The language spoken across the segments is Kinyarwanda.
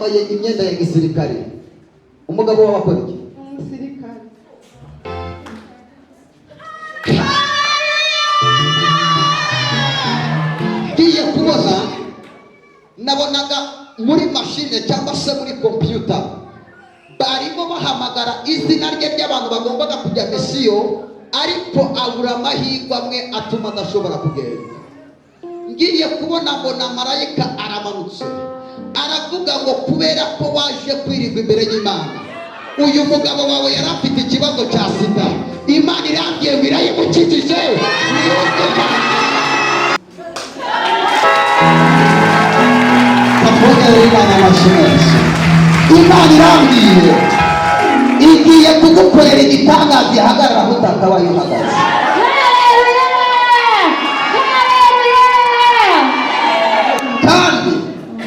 Yambaye imyenda ya gisirikare. Umugabo wawe akora iki? Umusirikare. Ngiye kubona, nabonaga muri mashine cyangwa se muri kompiyuta barimo bahamagara izina rye ry'abantu bagombaga kujya misiyo, ariko abura amahirwe amwe atuma adashobora kugenda. Ngiye kubona, mbona marayika aramanutse, aravuga ngo: "Kubera ko waje kwirirwa imbere y'Imana, uyu mugabo wawe yari afite ikibazo cya sida, Imana irambwiye ngo irayimukijije." Katwongerere Imana amashyi menshi. Imana irambwiye igiye kugukorera igitangaza gihagarara aho utakabaye uhagaze. Haleluya! Haleluya! Kandi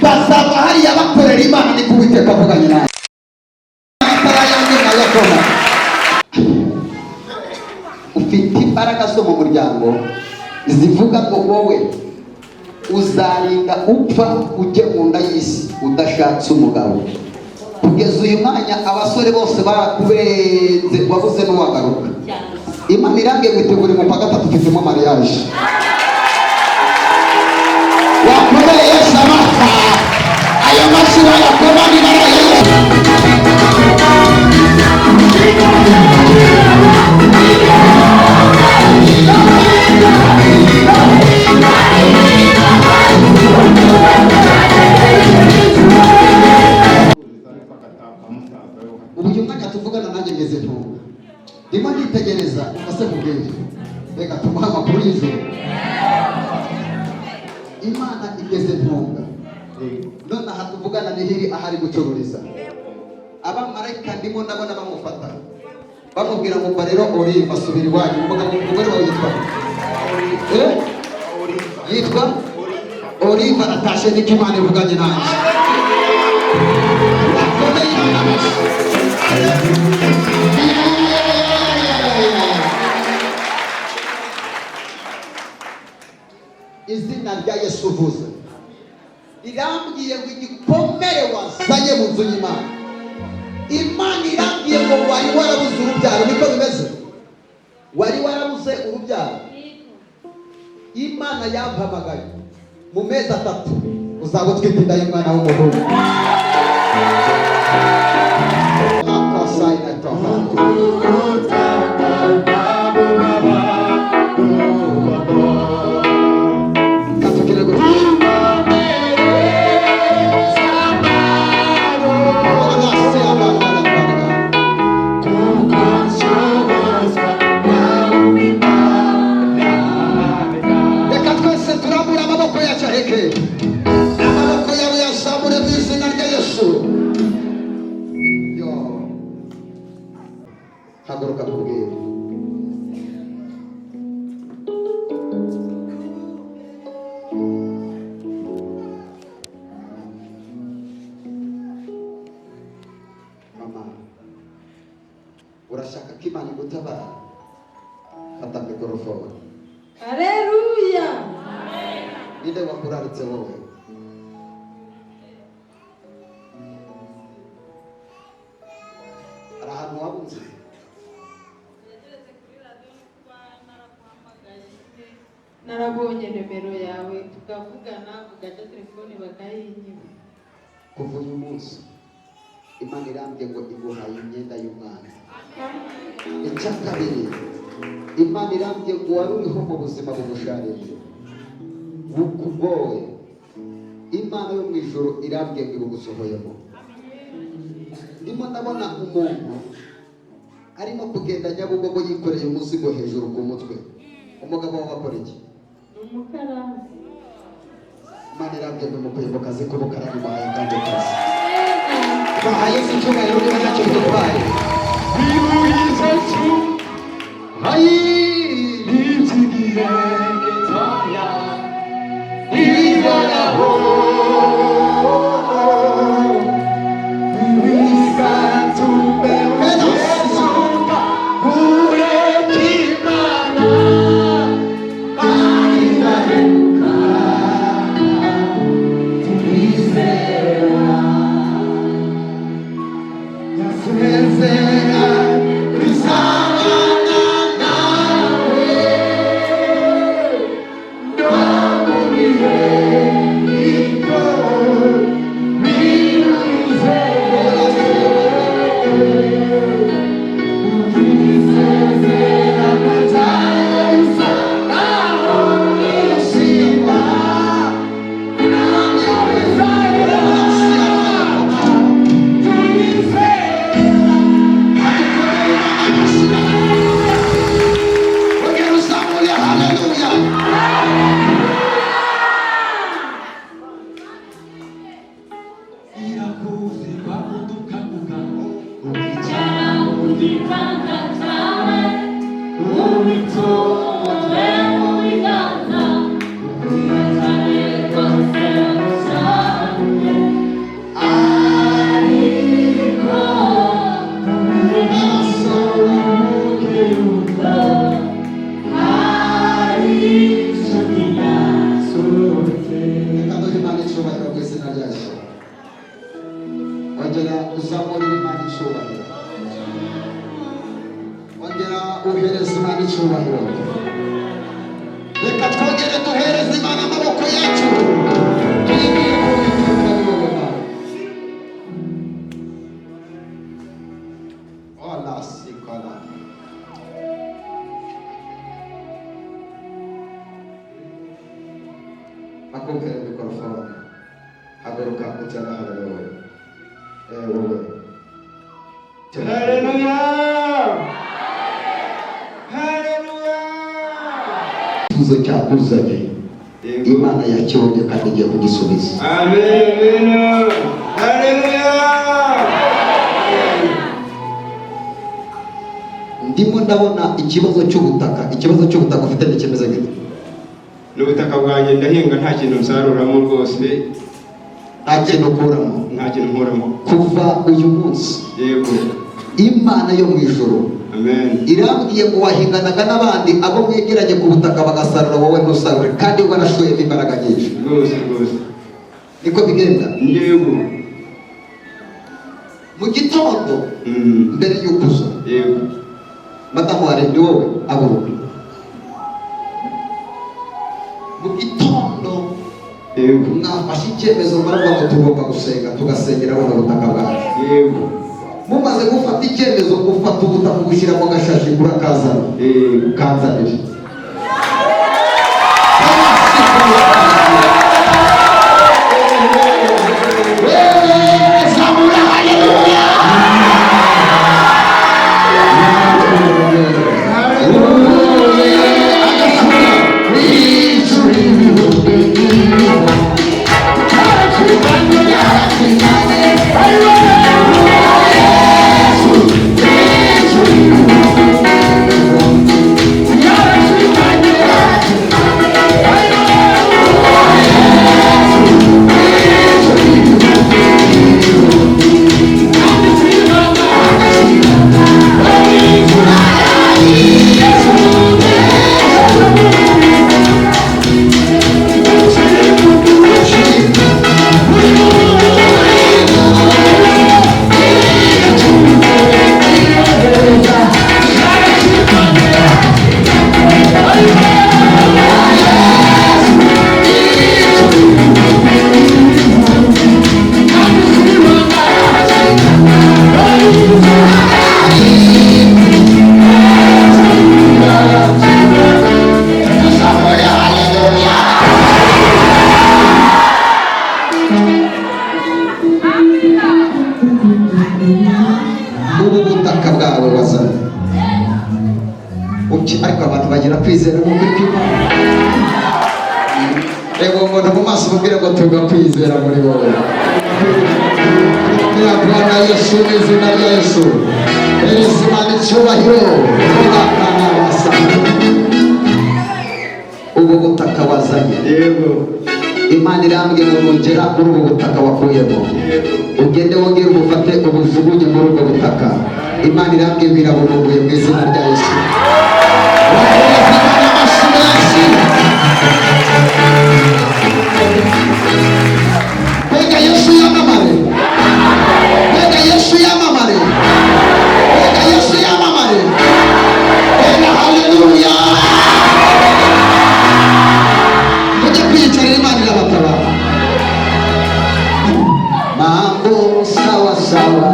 bazava hariya bakorera Imana. Ni Uwiteka avuganye nawe. Amatara yanjye nkayakoma. Ufite imbaraga zo mu muryango zivuga ngo wowe uzarinda upfa ujye mu nda y'isi udashatse umugabo. Kugeza uyu mwanya abasore bose barakubenze, wabuze n'uwagaruka. Imana irambwiye ngo itegure mu kwa gatatu ufitemo mariage. Wakomeye Yesu amata, ayo mashyi wayakoma niba ari aya Yesu. Ubu uyu mwanya tuvugana nanjye ngeze ntunga ndimo nditegereza. Ase kubwira, reka tumuhe amakuru y'ijoro. Imana igeze ntunga none aha tuvugana nihiri ahari gucururiza. Abamarayika ndimo ndabona bamufata, bamubwira ngo: "Mba rero Oliva, subira iwanyu." Umugabo, umugore wawe yitwa? Eh? Yitwa Oliva. Aratashe, niko Imana ivuganye nanjye. Akomeye Imana amashyi. Izina rya Yesu uvuze rirambwiye ngo igikomere wazanye mu nzu y'Imana, Imana irambwiye ngo wari warabuze urubyaro. Niko bimeze? Wari warabuze urubyaro. Imana yampamagaye, mu mezi 3 uzaba utwite inda y'umwana w'umuhungu. Akasayina tofa. Katugire gutya. Anasi abana. Reka twese turambure amaboko yacu aheke. Amaboko yawe yazamure mu izina rya Yesu. Yo, haguruka tubwire. Mama, urashaka ko Imana igutabara? Fata mikorofone. Haleluya! Ninde wakuraritse wowe? Hari ahantu wabunze? Yageretse kuri radiyo no kuba naraguhamagaye nyine, narabonye nimero yawe tukavugana, bugacya telefone bakayinyiba. Kuva uyu munsi Imana irambwiye ngo iguhaye imyenda y'umwana. Icya kabiri, Imana irambwiye ngo wari uriho mu buzima bugushaririye, bukugoye, Imana yo mu ijoro irambwiye ngo ibugusohoyemo. Ndimo ndabona umuntu arimo kugenda Nyabugogo yikoreye umuzigo hejuru ku mutwe. Umugabo wawe akora iki? Ni umukarani. Imana irambwiye ngo imukuye mu kazi k'ubukarani, imuhaye akandi kazi. Bahaye Yesu icyubahiro niba ntacyo bidutwaye. Hayi. Ndakuzi kwakudukanguka Wicara ku gitanda cyawe, ubitunze mu biganza, cyane rwose ushaje. Ariko wibuke yuko hari inshuti yasohotse. Reka duhe Imana icyubahiro mu izina rya Yesu. Ongera uzamurire Imana icyubahiro. Ongera uhereze Imana icyubahiro. Reka twongere duhereze Imana amaboko yacu. Tuyibwire ko Uwiteka ari wowe Mana. Ola sikala. Akubwira mikorofone. Haguruka utera haleluya. Eh, wowe. Tera. Haleluya! Haleluya! Icyifuzo cyakuzanye Yego. Imana yakibonye kandi igiye kugisubiza. Amen. Haleluya! Ndimo ndabona ikibazo cy'ubutaka, ikibazo cy'ubutaka ufite ni kimeze gite? N'ubutaka bwanjye ndahinga nta kintu nsaruramo rwose, Nta kintu ukuramo. nta kintu nkuramo. Kuva uyu munsi Yego. Imana yo mu ijuru Amen. irambwiye ngo wahinganaga n'abandi abo mwegeranye ku butaka bagasarura wowe ntusarure kandi warashoyemo imbaraga nyinshi. Rwose rwose. Niko bigenda. Yego. Mu gitondo mbere y'uko uza Yego. madamu wari ni wowe aburuka. Mu gitondo Yego. mwafashe icyemezo muravuga ngo tugomba gusenga tugasengera buno butaka bwacu. Yego. Mumaze gufata icyemezo ufata ubutaka ubushyira mu gashashi urakazana Yego. ukanzanira. Zamura haleluya! Ubu butaka bwawe wazanye ariko abantu bagira kwizera mu kuri kw'Imana. Reba umuntu mu maso umubwire ngo tuga kwizera muri wowe. Ya Bwana Yesu mu izina rya Yesu. Hereza Imana icyubahiro. Ubakana basa. Ubu butaka wazanye Yego. Imana irambwiye ngo nugera muri ubu butaka wakuyemo Yego. ugende wongere ubufate ubujugunye muri ubwo butaka. Imana irambwiye ngo iraburunguye mu izina rya Yesu. Wohereza Imana amashyi menshi. Mbega Yesu yamamare! Mbega Yesu yamamare! Mbega Yesu yamamare! Mbega haleluya! Mujye kwiyicarira Imana irabatabara. Mambo sawa sawa.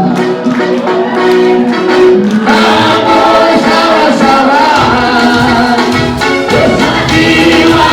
Mambo sawa sawa. Niwa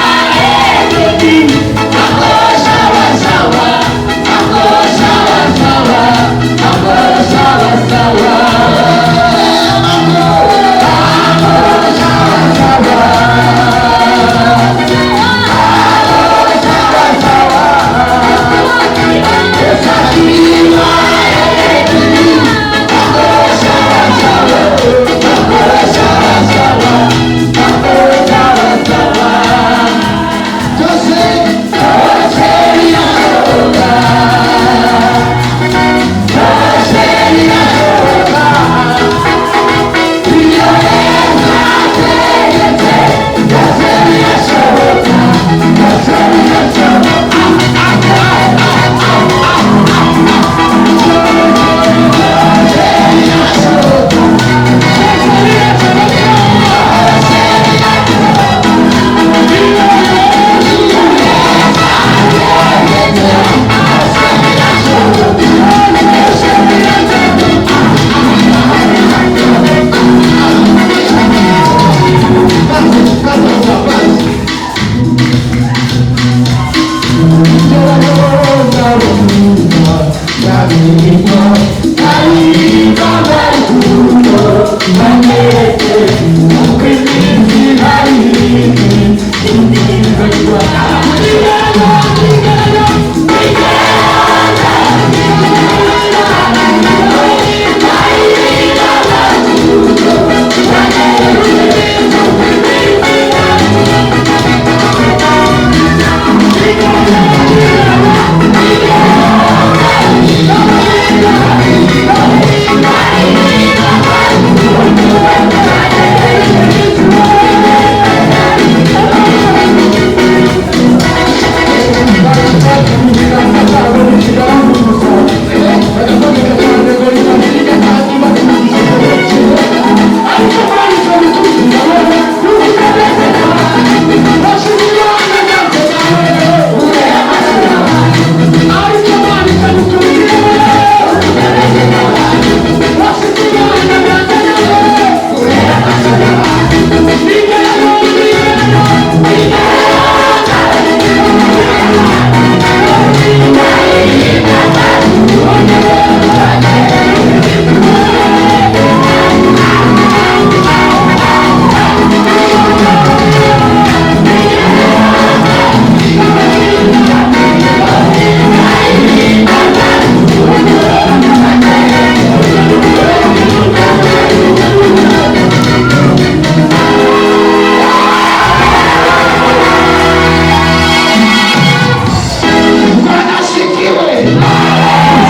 Bwana asifiwe.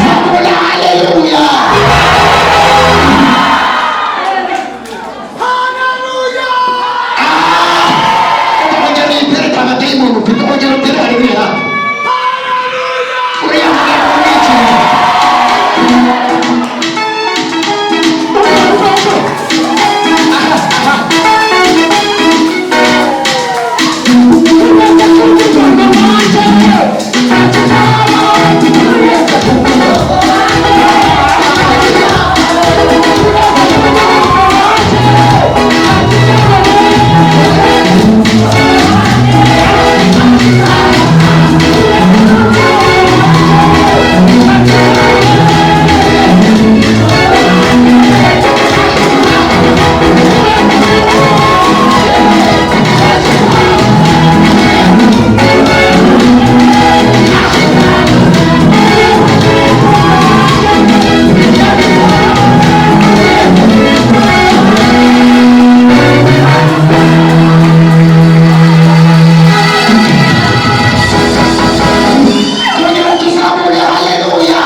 Sakula, haleluya. Ah! Ongera uyitere abadayimoni ufite, ongera utere haleluya. Uriya mugabo umwicanyi. Ongera tuzamure haleluya.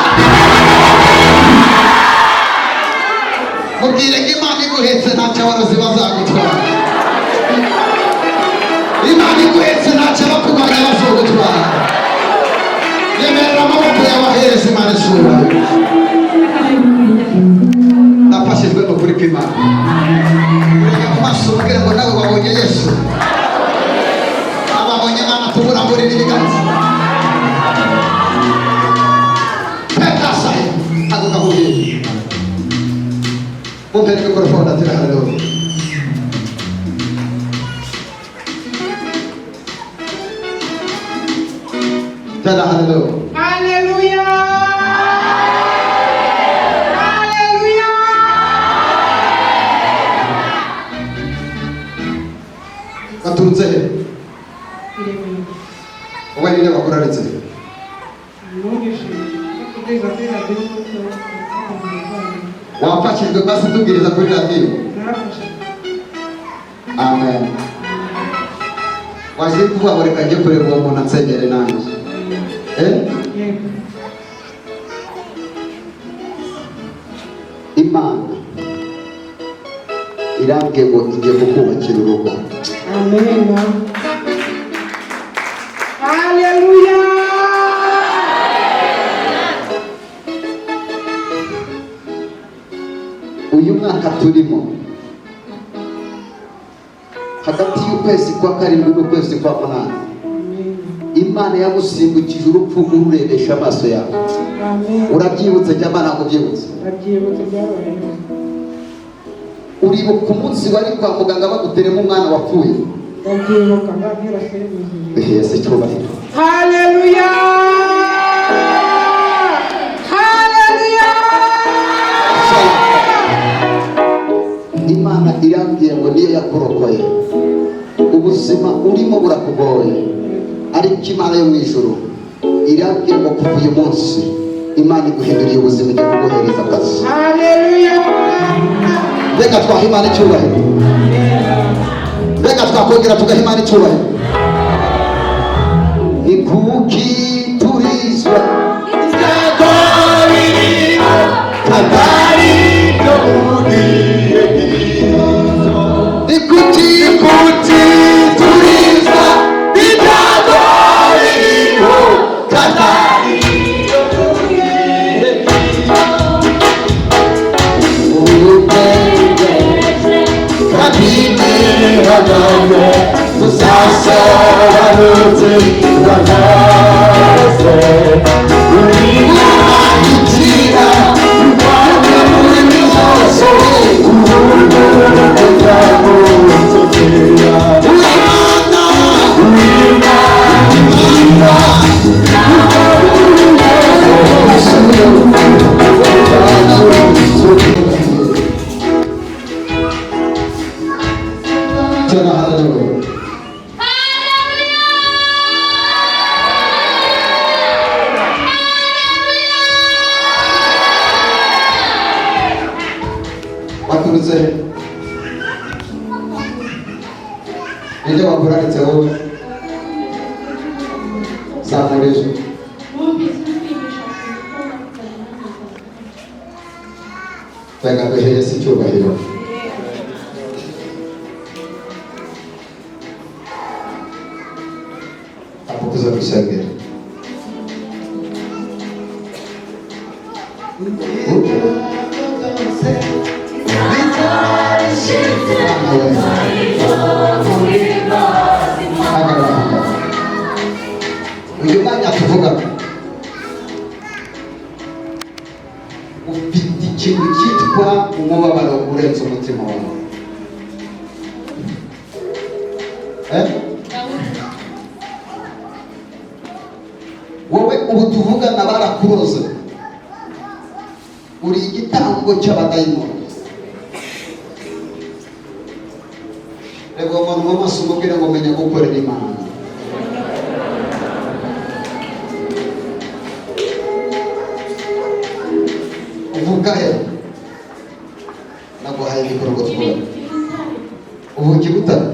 Mubwire ko Imana iguhetse ntacyo abarozi bazagutwara. Imana iguhetse ntacyo abakurwanya bazagutwara. Yemerera amaboko yawe ahereze Imana icyubahiro. Nafashijwe n'ukuri kw'Imana. Urebe mu maso ubwire ngo nawe wabonye Yesu. Ababonye Imana tumuramburire ibiganza. Pekasai. Haguka huye. Mumpe mikrofone atira haleluya. Tena haleluya. Haleluya! Haleluya! Baturutse he? Iremera. Wowe ninde bakuraritse? Numvise kubwiriza kuri radiyo umunsi wose. Wafashijwe basi tubwiriza kuri radiyo. Narafashe. Amen. Waje kuvuga ngo reka njye kureba uwo muntu ansengere nanjye. Eh? Yego. Imana irambwiye ngo igiye kukubakira urugo. Amen. Haleluya! Uyu mwaka turimo hagati y'ukwezi kwa karindwi n'ukwezi kwa munani Amen. Imana yagusimbukije urupfu ururebesha amaso yawe. Amen. Urabyibutse cyangwa ntabwo ubyibutse? Ndabyibutse byabaye. Uribuka umunsi wari kwa muganga baguteremo umwana wapfuye? Ndabyibuka ndabwira semuzi. Ihese icyubahiro. Haleluya! Haleluya! Burakugoye, ariko Imana yo mu ijuru irabwira ngo kuva uyu munsi Imana iguhinduriye ubuzima, igiye kuguhereza akazi. Haleluya. Reka twaha Imana icyubahiro. Reka twakongera tugaha Imana icyubahiro. Ni kuki turizwa Ibyago biriho atari ibyo mu gihe gito. Ni kuki Kuki turizwa ibyago biriho atari ibyo mu gihe gito. Kandi nihangane uzasobanukirwa byose. Uwakira muri byose. Imana. Tena haleluya. Waturutse he? Ninde wakuraritse wowe? Zamura ijwi. Numvise uri kwigisha ku gukora kuzana. Reka duhe Yesu icyubahiro. Apukuza gusengera. Hagarara, hagarara. Uyu mwanya tuvuga ufite ikintu cyitwa umubabaro urenze umutima wawe. Eh? Wowe ubu tuvugana barakuroze, uri igitambo cy'abadayimoni. Reba uwo muntu mu maso, umubwire ngo menya gukorera Imana. Uvuka he? Naguhaye ibikorwa twubaka. Uvuka i Butare.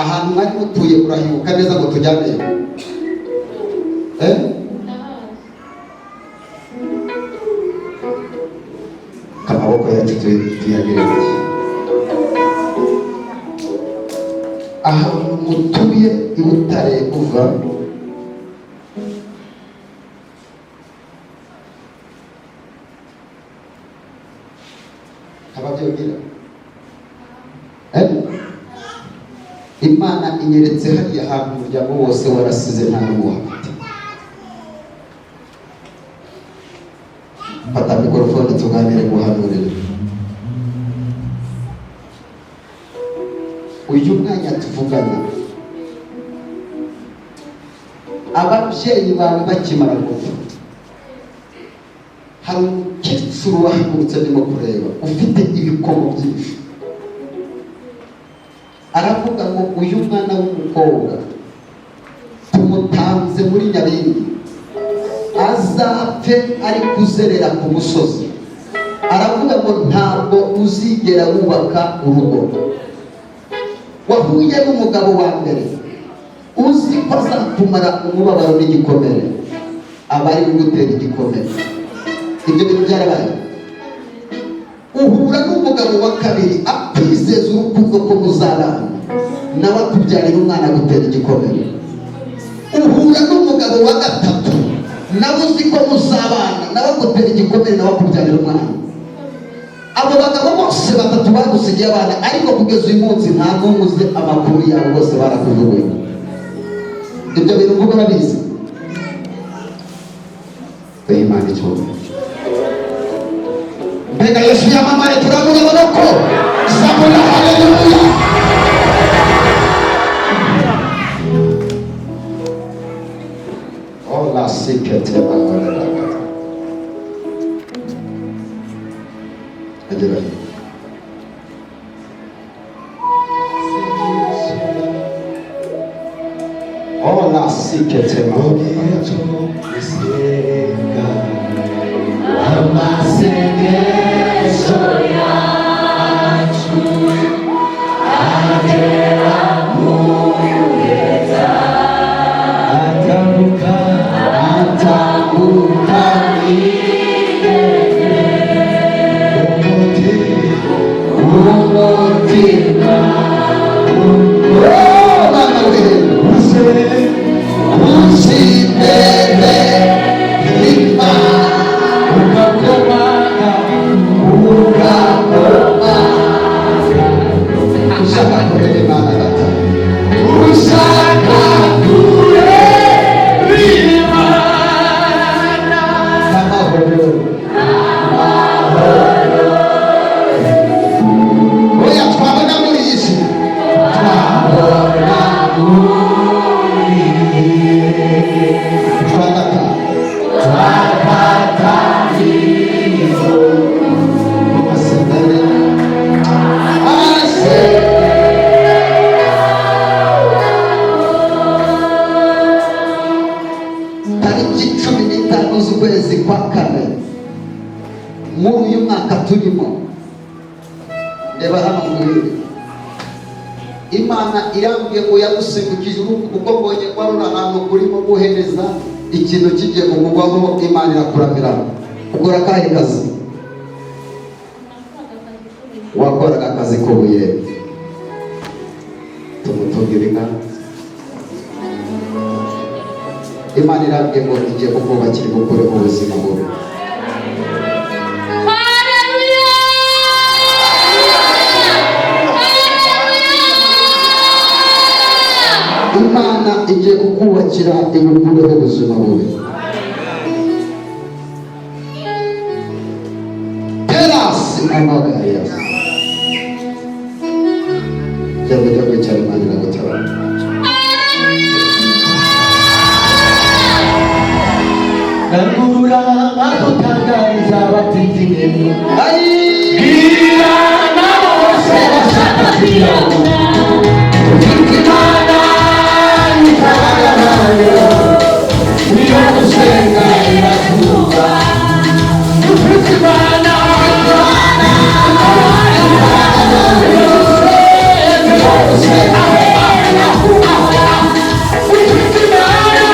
Ahantu mwari mutuye urahibuka neza ngo tujyaneyo? Eh? Amaboko yacu tuyagire gutya. Ahantu mutuye i Butare uva ababyeyi ugira? Eh? Imana inyeretse hariya hantu umuryango wose warasize, nta n'umwe uhafite. Fata mikorofone tuganire, guhanurire. Uyu mwanya tuvugana, ababyeyi bawe bakimara gupfa, hari umukecuru wahagurutse ndimo kureba ufite ibikomo byinshi, aravuga ngo uyu mwana w'umukobwa tumutanze muri Nyabingi, azapfe ari kuzerera ku musozi. Aravuga ngo ntabwo uzigera wubaka urugo. Wahuye n'umugabo wa mbere uzi ko azakumara umubabaro n'igikomere, aba ari kugutera igikomere. Ibyo bintu byarabaye. Uhura n'umugabo wa kabiri akwizeza urukundo ko muzabana, nawe akubyarira umwana agutera igikomere. Uhura n'umugabo wa gatatu, nawe uzi ko muzabana, nawe agutera igikomere, nawe akubyarira umwana. Abo bagabo bose batatu bagusigiye abana, ariko kugeza uyu munsi nta n'umwe uzi amakuru yabo, bose barakujugunye. Ibyo bintu mvuga urabizi? Duhe Imana icyubahiro. Mbega Yesu yamamare! Turabura amaboko, zamura haleluya. Ola sikete bakorera. Agera hino. Siketema. Amasengesho yacu agera muheza atambuka atambuka umutima Oh, Mama we. Ushimere Imana. ugakomanga Ukakoma. Ushaka kureba Imana data. ushaka kureba Imana Amahoro. Oya twabona muri iyi si. Twabona muri iyi Twagata. twakata Asemere. Ase. Tariki 15 z'ukwezi kwa kane muri uyu mwaka turimo, reba hano ngwiri, Imana irambwiye ngo yagusimbukije urupfu kuko mbonye wari uri ahantu urimo guhereza ikintu kigiye kukugwaho. Imana irakuramira. Ukora akahe kazi? Nakoraga akazi k'ubuyobozi. Wakoraga akazi k'ubuyede. Tumutungira inka. Imana irambwiye ngo igiye kukubakira, igukure mu buzima bubi. Haleluya! Haleluya! Imana igiye kukubakira, igukureho ubuzima bubi. Terasi amagayas cyangwa ujya kwicara. Imana iragutabara. Rangurura badutangariza bafite intego. Ayi! Bwira nabo bose bashaka kuyabona. Ufite Imana itabara nayo, niyo gusenga iratuba. Ufite Imana ufite Imana.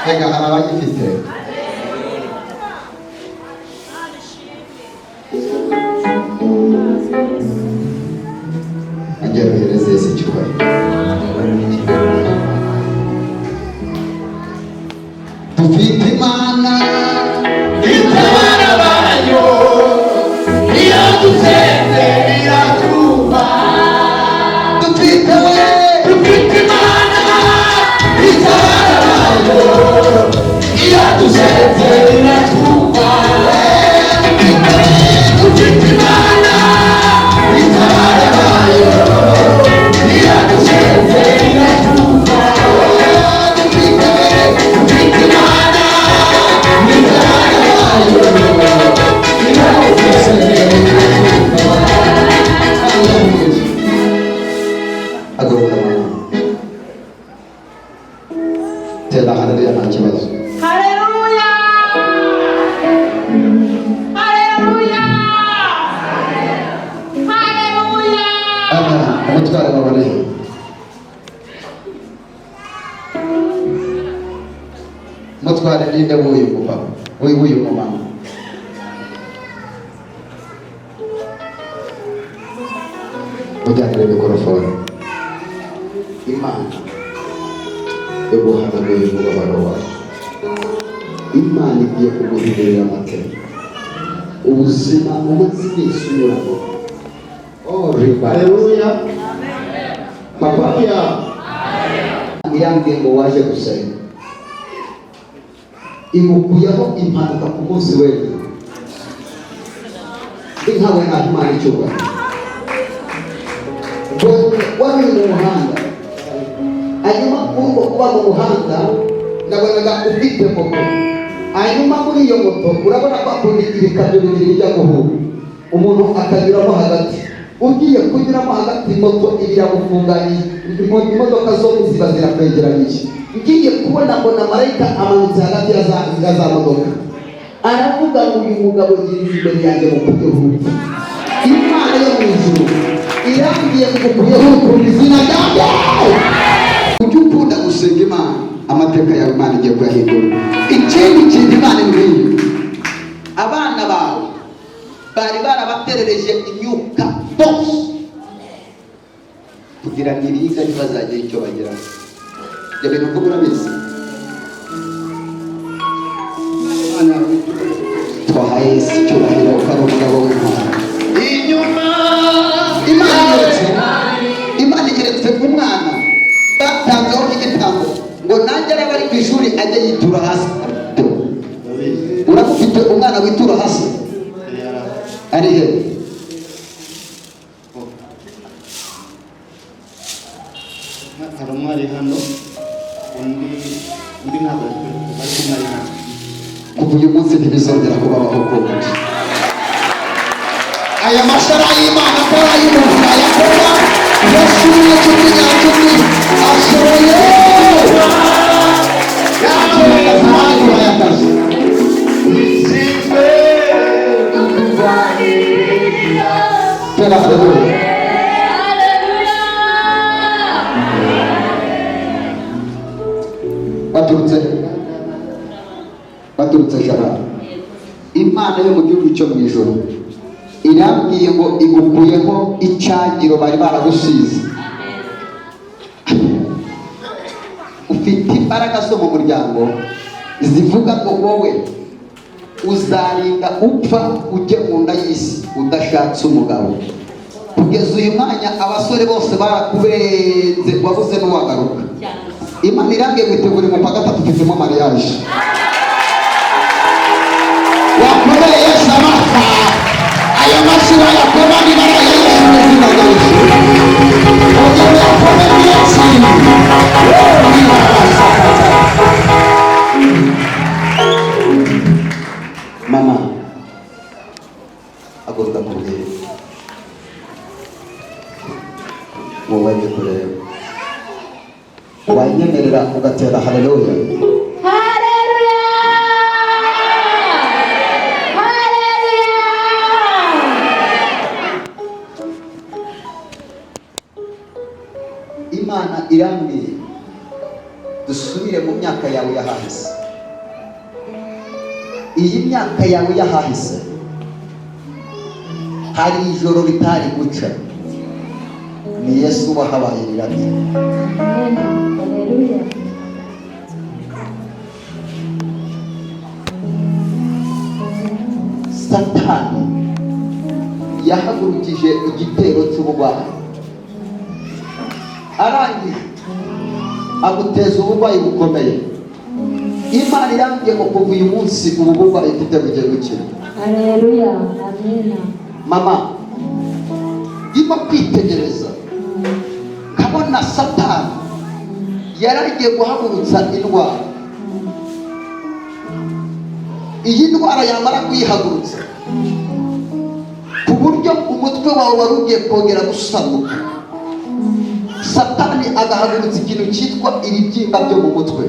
Reka, hari abayifite. Ongera uhereze Yesu icyubahiro. Dufite Imana itabara bayo, iyo dusenze iratwumva. Dufite we. Dufite Imana itabara bayo, iyo dusenze iratwumva. Dufite Imana itabara bayo, iyo dusenze iratwumva. Dufite we. Dufite Imana itabara bayo, iyo dusenze iratwumva. Haguruka mama. Tera haleluya, nta kibazo. Haleluya! Haleluya! Haleluya! Amen. Umutware wawe ari he? Umutware ninde w'uyu mupapa, w'uyu mumama? Mujyanire mikorofone. Imana iguhanaguye umubabaro wawe. Imana igiye kuguhindurira amateka. Ubuzima umaze iminsi unyuramo, oh riba. Haleluya. Papa. Haleluya. Irambwiye ngo waje gusenga, imukuyeho impanuka ku munsi w'ejo. Ndi nkawe naha Imana icyubahiro. Ngo wari mu muhanda, hanyuma muri uko kuba mu muhanda nabonaga ufite moto. Hanyuma muri iyo moto urabona ko akunda ibikamyo bibiri bijya guhura, umuntu akanyuramo hagati. Ugiye kunyuramo hagati, moto iragufunganye, imodoka zombi ziba zirakwegeranyije. Ngiye kubona mbona marayika amanutse hagati ya za modoka, aravuga ngo: "Uyu mugabo yiriza imbere yanjye mu buryo urupfu." Imana yo mu ijuru irambwiye ngo ukuyeho urupfu mu izina ryanjye. Ujye ukunda gusenga Imana, amateka yawe Imana igiye kuyahindura. Ikindi kintu Imana imbwiye, abana bawe bari barabaterereje imyuka bose kugira ngo ibiga ntibazagire icyo bageraho. Ibyo bintu mvuga urabizi? Twahaye Yesu icyubahiro ko ari umugabo w'Imana. Inyuma. Imana igeretse umwana batanzeho igitambo ngo nanjye araba ari ku ishuri ajye yitura hasi. Uramufite, umwana witura hasi? Ari he? Hari umwe ari hano, undi ntabwo ari kumwe, ari hano. Kuva uyu munsi ntibizongera kubabaho ukundi. Aya mashara y'Imana akora, y'umuntu ayakora. Yesu ni inshuti nyanshuti, ashoboye akazi. Sinzwe. Tera haleluya. Haleluya. Baturutse Jara. Imana yo mu gihugu cyo mu ijuru irambwiye ngo igukuyeho icyagiro bari baragusize. Ufite imbaraga zo mu muryango zivuga ngo wowe uzarinda upfa ujye mu nda y'isi udashatse umugabo. Kugeza uyu mwanya abasore bose barakubenze, wabuze n'uwagaruka. Imana irambwiye ngo itegure mu kwa gatatu ufitemo mariage. Wakomeye Yesu amata, ayo mashyi bayakoma niba ari aya Yesu mu izina rya Yesu. Ongera uyakome Yesu. Oh, irabasakata. Mama, haguruka ku buriri, wowe ndi kureba, wanyemerera ugatera haleluya? Haleluya! Haleluya! Imana irambwiye dusubire mu myaka yawe y'ahahise. Iyi myaka yawe y'ahahise hari ijoro ritari guca, ni Yesu wahabaye rirabye. Amen. Haleluya. Satani yahagurukije igitero cy'uburwayi, arangije aguteza uburwayi bukomeye. Imana irambwiye ngo kuva uyu munsi ubu burwayi ufite bugiye gukira. Haleluya. Amen. Mama, ndimo kwitegereza nkabona Satani yaragiye guhagurutsa indwara. Iyi ndwara yamara kuyihagurutsa ku buryo umutwe wawe wari ugiye kongera gusanuka, Satani agahagurutsa ikintu cyitwa ibibyimba byo mu mutwe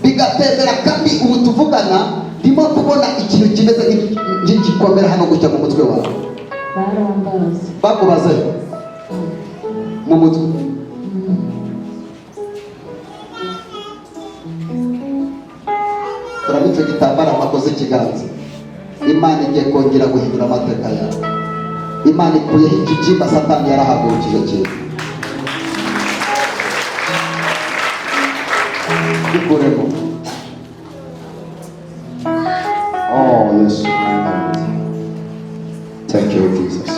bigatembera. Kandi ubu tuvugana ndimo kubona ikintu kimeze nk'igikomere hano gutya mu mutwe wawe. Barambaza. Bakubaze mu mutwe. Kuramo icyo gitambaro amakoze ikiganza. Imana igiye kongera guhindura amateka yawe. Imana ikuyeho ikibyimba Satani yarahagurukije kera. Gikuremo. Oh Yesu, thank you Jesus,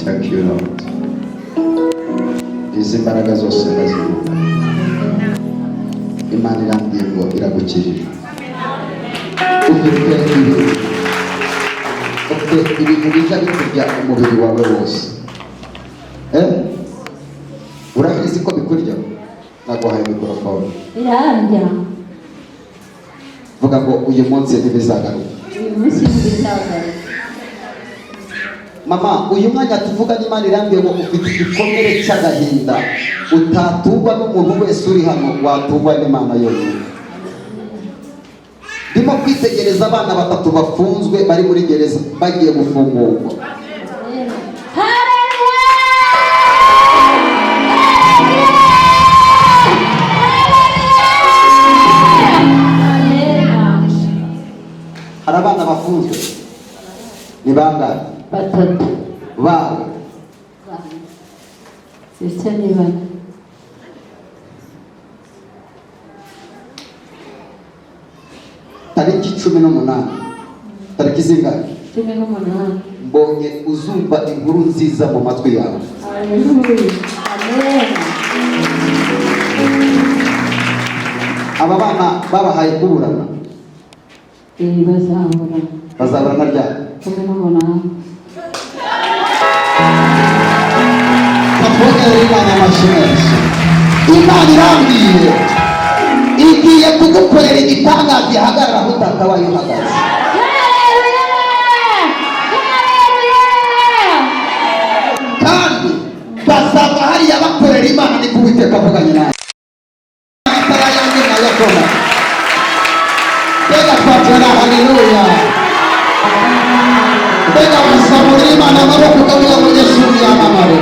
thank you Lord. Izi mbaraga zose ndazivuga. Imana irambwiye ngo iragukirira. Ufite ibintu bijya bikurya umubiri wawe wose. Urabizi ko bikurya? Naguhaye mikorofone. Birandya. Vuga ngo uyu munsi ntibizagaruka. Uyu munsi ntibizagaruka. Mama, uyu mwanya tuvuga n'Imana irambwiye ngo ufite igikomere cy'agahinda utatugwa n'umuntu wese uri hano, watugwa n'Imana yonyine. Ndimo kwitegereza abana batatu bafunzwe, bari muri gereza, bagiye gufungurwa. Hari abana bafunzwe, ni bangahe? Batatu. Bawe? Ndetse ni bane. Tariki 18, tariki zingahe? 18. Mbonye uzumva inkuru nziza mu matwi yawe. Haleluya, amen. Aba bana babahaye kuburana? Bazaburana. Bazaburana ryari? 18. Twongere Imana amashyi menshi. Imana irambwiye igiye kugukorera igitangaza gihagarara aho utakabaye uhagaze. Kandi bazava hariya bakorera Imana, niko Uwiteka avuganye nawe. Amatara yanjye nayakoma. Mbega twatera haleluya! Mbega musamurira Imana amaboko ukavuga ngo Yesu yamamare!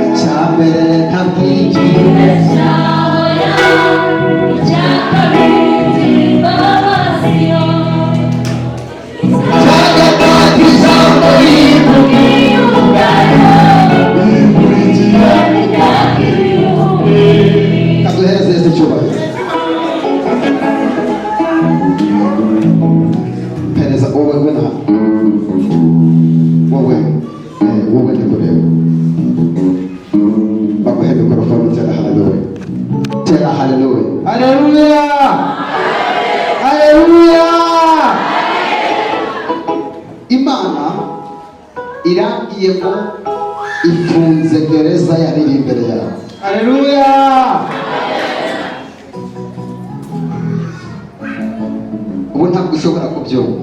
Icya mbere ntabwiki. Icya gatatu, ijambo rikurikira. Kaduhereze Yesu icyubahiro. Pereza wowe, we na wowe, wowe ndi kureba, baguhe mikorofone. Tera haleluya, tera haleluya! Haleluya! Haleluya! Imana irambwiye ngo ifunze gereza yari iri imbere yawe. Haleluya! Ubu ntabwo ushobora kubyumva.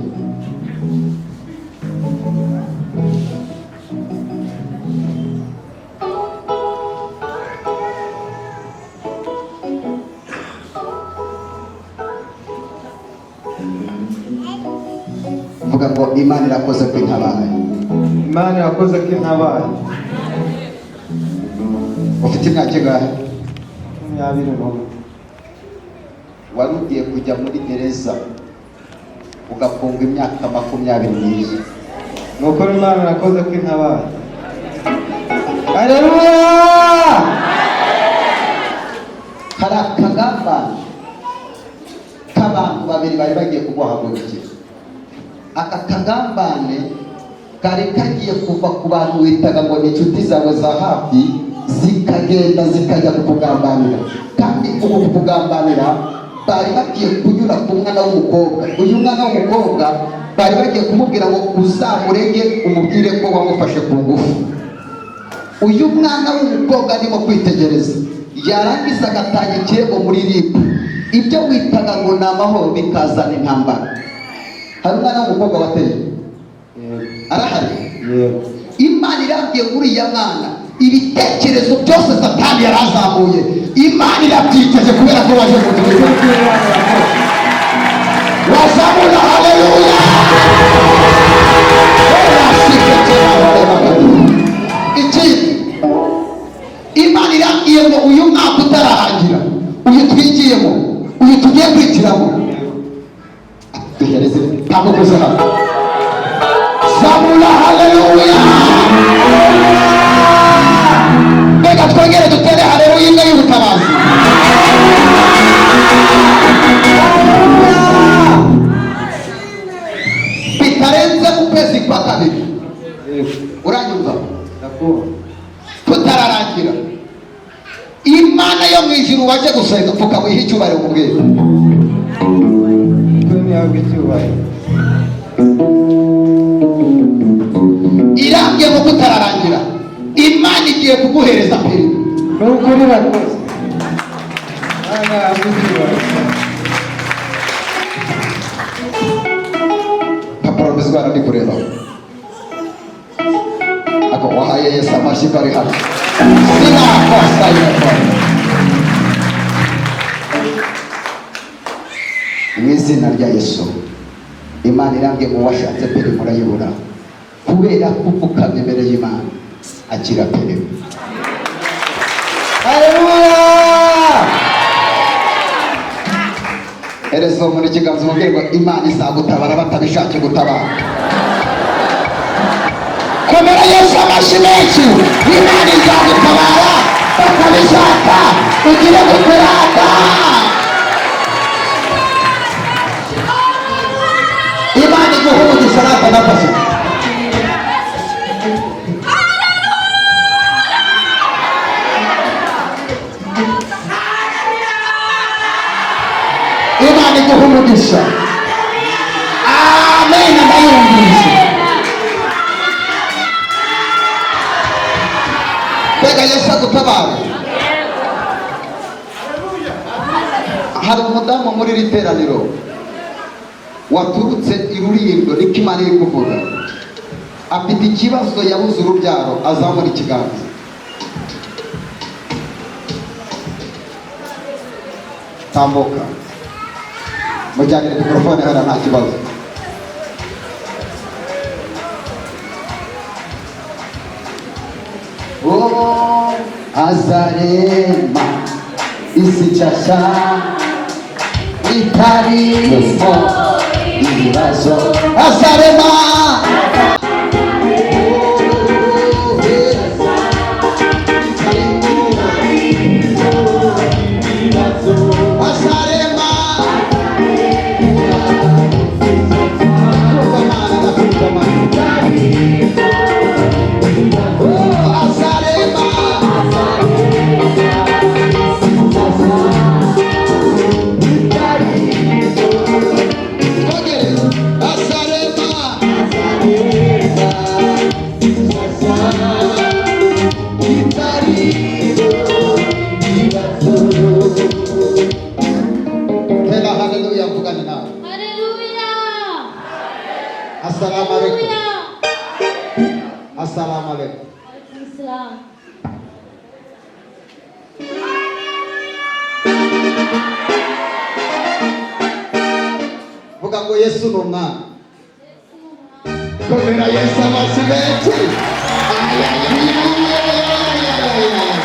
Vuga ngo Imana irakoze ko intabaye. Imana irakoze ko intabaye. Ufite imyaka ingahe? 21. Wari ugiye kujya muri gereza ugafungwa imyaka 22. Ni ukuri Imana irakoze ko intabaye. Haleluya! Hari akagambane k'abantu babiri bari bagiye kuguhagurukira. Aka kagambane kari kagiye kuva ku bantu witaga ngo ni inshuti zawe za hafi, zikagenda zikajya kukugambanira. Kandi uku kukugambanira bari bagiye kunyura ku mwana w'umukobwa. Uyu mwana w'umukobwa bari bagiye kumubwira ngo uzamurege, umubwire ko wamufashe ku ngufu. Uyu mwana w'umukobwa arimo kwitegereza, yarangiza agatanga ikirego muri RIB. Ibyo witaga ngo ni amahoro bikazana intambara. Hari umwana w'umukobwa wateye? Yego. Arahari? Yego. Imana irambwiye ngo uriya mwana, ibitekerezo byose Satani yari azamuye, Imana irabyicaje kubera ko waje mu gihugu. Wazamura haleluya! Ikindi, Imana irambwiye ngo uyu mwaka utararangira, uyu twigiyemo, uyu tugiye kwinjiramo, duhereze ntabwo kuza hano. Zamura haleluya! Reka twongere dutere haleluya imwe y'ubutabazi. Bitarenze mu kwezi kwa kabiri. Yego. Uranyumva? Ndakumva. Tutararangira, Imana yo mu ijuru waje gusenga, pfuka wihe icyubahiro mu bwenge. Kuri ntihabwe icyubahiro. Irambye ngo kutararangira, Imana igiye kuguhereza perimi. Ni ukuri irakoze. Bana abuziwe. Nka provisoire ndi kureba ako wahaye Yesu amashyi ko ari hano sinakosa yego. Mu izina rya Yesu, Imana irambwiye ngo washatse perimi urayibura kubera kupfukamye imbere y'Imana. Akira perimi. Haleluya! Hereza uwo muntu ikiganza umubwire ngo Imana izagutabara batabishatse gutabara. Komera Yesu amashyi menshi. Imana izagutabara batabishaka. Ugire gukurata. Imana iguha umugisha natwe nafashe. Imana iguha umugisha. Amen. Ndayumvise. Mbega Yesu agutabara. Hari umudamu muri iri teraniro waturutse i Rulindo, niko Imana iri kuvuga. Afite ikibazo, yabuze urubyaro. Azamura ikiganza. Tambuka, mujyanire mikorofone hariya, nta kibazo. Oh, azarema isi nshasha itarimo ibibazo. Azarema. Azarema. Oh, azarema. Twongere. Azarema. Tera haleluya, mvugane nawe. Haleluya. Assalamu alaikum. Haleluya. Assalamu alaikum. Alaikum salam. Vuga ngo Yesu ni umwami. Komera Yesu amashyi menshi. Ay, ay, ay, ay, ay, ay, ay, ay.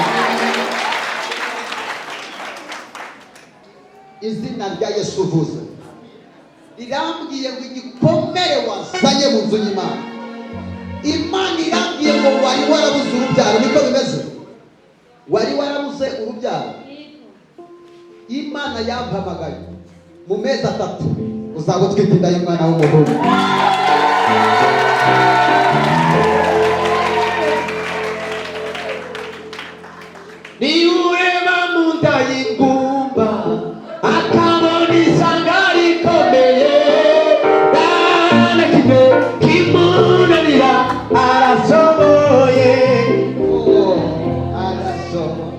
Izina rya Yesu uvuze rirambwiye ngo igikomere wazanye mu nzu y'Imana. Imana irambwiye ngo wari warabuze urubyaro, niko bimeze? Wari warabuze urubyaro. Imana yampamagaye mu mezi 3 uzaba utwite inda y'umwana w'umuhungu. Niureba mu nda y'ingumba akabona isanga rikomeye, nta na kimwe kimunanira, arashoboye. Oh, arashoboye.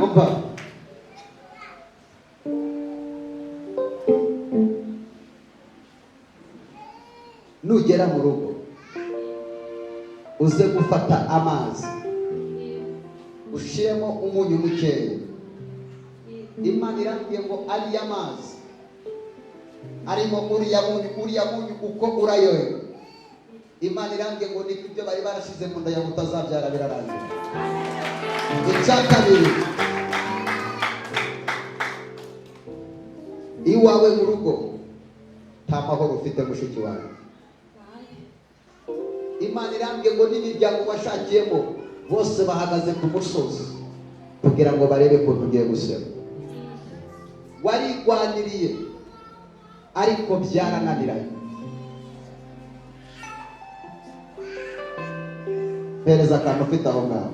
Umva, nugera mu rugo uze gufata amazi ushiremo umunyu mukeya. Imana irambwiye ngo ariya mazi arimo uriya munyu, uriya munyu uko urayoye, Imana irambwiye ngo niko ibyo bari barashize mu nda yawe utazabyara birarangira. Icya kabiri, iwawe mu rugo nta mahoro ufite mushiki wawe. Imana irambwiye ngo n'imiryango washakiyemo bose bahagaze ku musozi kugira ngo barebe ukuntu ugiye guseba. Warigwaniriye ariko byarananiranye. Mpereza akantu ufite aho ngaho.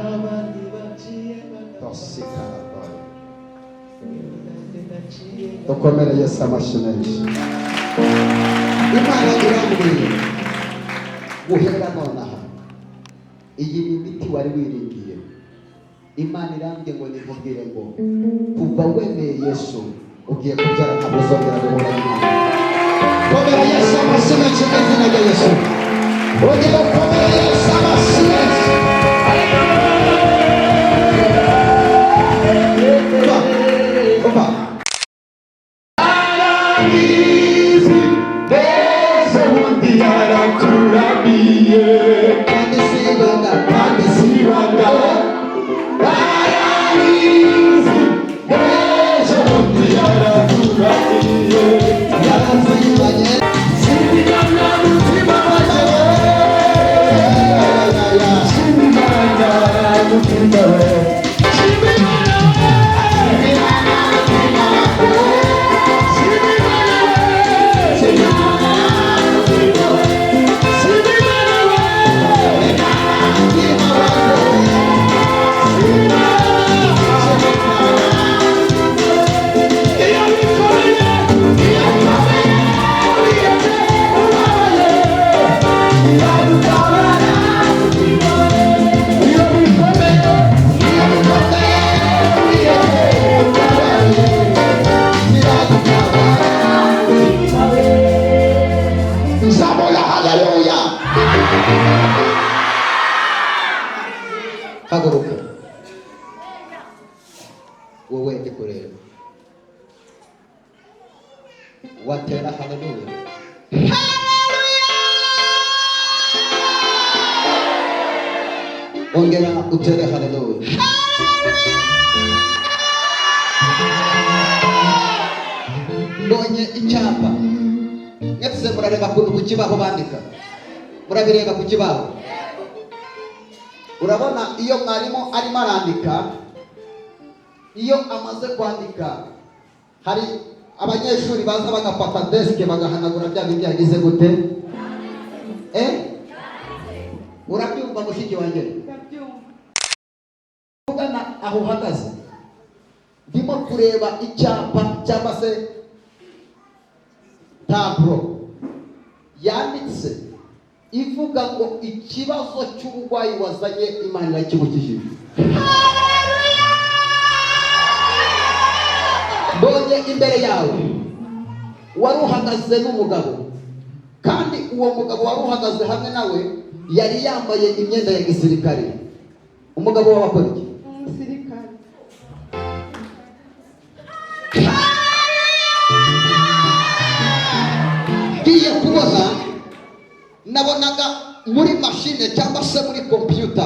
Abandi baciye Tosikarabaye. Dukomere Yesu amashyi menshi. Imana irambwiye guhera nonaha, iyi ni imiti wari wiringiye. Imana irambwiye ngo nikubwire ngo kuva wemeye Yesu ugiye kubyara, ntabwo uzongera guhura n'Imana. Komera Yesu amashyi menshi mu izina rya Yesu. Ongera ukomere Yesu amashyi menshi. Umva, umva. Arabizi mbese ubundi yaraturamiye. Kandi si ibanga, kandi si Ibanga arabizi mbese ubundi yaraturamiye. Yarazibanye. Sinigana mutima wanjye, sinigana mutima we, sinigana Zamura haleluya. Haguruka wowe, ndi kureba watera haleluya. Ongera utere haleluya. Mbonye icyapa. Mwese murareba ukuntu ku kibaho bandika, murabireba ku kibaho. Urabona iyo mwarimu arimo arandika, iyo amaze kwandika hari abanyeshuri baza bagafata desk bagahanagura bya bindi yagize gute? Eh, urabyumva mushiki wanjye? Ndabyumva. Ugana aho uhagaze, ndimo kureba icyapa cyangwa se tableau yanditse ivuga ngo ikibazo cy'uburwayi wazanye Imana irakigukijije. Mbonye imbere yawe wari uhagaze n'umugabo, kandi uwo mugabo wari uhagaze hamwe nawe yari yambaye imyenda ya gisirikare. Umugabo wawe akora iki? Umusirikare. Ngiye kubona, nabonaga muri mashine cyangwa se muri kompiyuta